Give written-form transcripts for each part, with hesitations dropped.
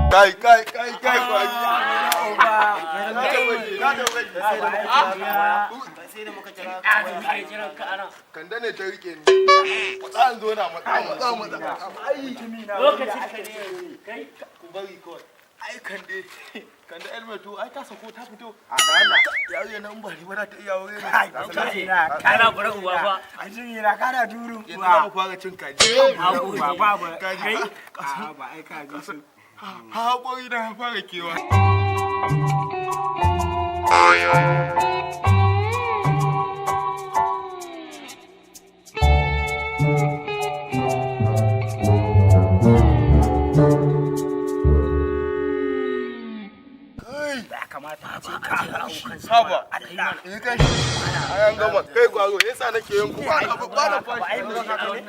Kai, kai, kai, kai, kai. Na taɓa na taɓa. Kanda ne ta rike ni. Matsa in zo na, matsa, matsa, matsa. Ai, Lokacin ka ne kai. Ku bari kawai. Ai Kande, Kande Elmeto, ai ta sako ta fito. A da Allah. Yarinya nan ba ni ba za ta iya aure ne. Kana bura uba fa. Jimina kana durun Yanzu za mu fara cin kaji. Ba ba ba. Kaji. A ba ai kaji su. Haƙori na ya fara kewa. Ya kamata a ce ka Haba. Eh kai. Ai an gama. Kai gwaro, yasa nake yin ku ba na ba na fashi. Ai mu haka ne.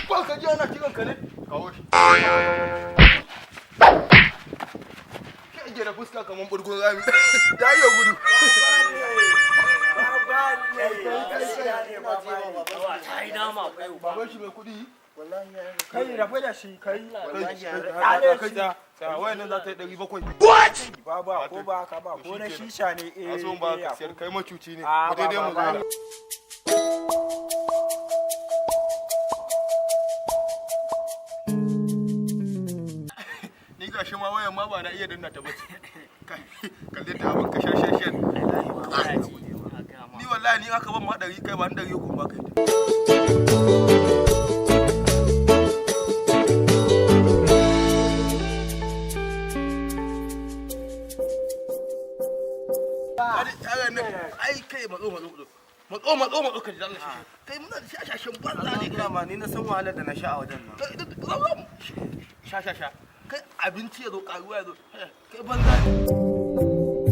Ba ka ji ana kiran ka ne? Kawo shi. Kai gina fuska kaman burgun rami. Ya iya gudu. Ta yi nama fa yau. Baban shi mai kuɗi. Kai rabu da shi kai. Kai, kai, kai, wayan nan za ta yi 700. Ba ba ko ba ka ba ko na shisha ne eh. A so ba ka siyar, kai macuci ne. Ah, Mu daidai mu ba, ba, zo. Ni ga shi ma wayan ma ba na iya danna ta bace. Kai, kalle ta abin ka shashashan. Ni wallahi ni aka ban ma 100, kai ba ni 300 ba kai. Ai kai, matso, matso, matso. Matso, matso, matso ka ji Allah shi. Kai muna da shashashan banza ne kai. Ma ni na san wahalar da na sha a wajen nan. Sha sha sha. Kai abinci ya zo karuwa ya zo. Kai banza ne.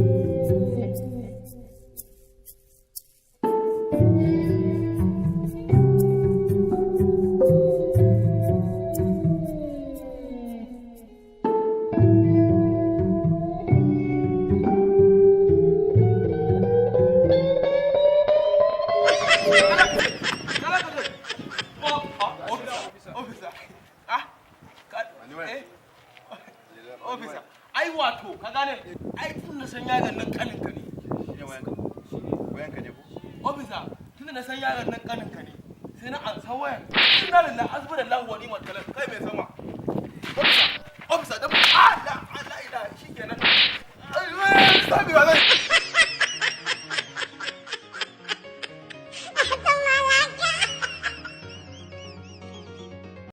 Officer. Ah. Eh. Officer. Ai wato, ka gane? Ai tun na san yaron nan kanin ka ne. Wayanka ne ko? Officer, tun na san yaron nan kanin ka ne. Sai na ansa wayan. Inna lillahi hasbunallahu wa ni'mal wakil. Kai mai sama. Officer, officer, dan ah la la ila shikenan. Ai, sabi ba zai.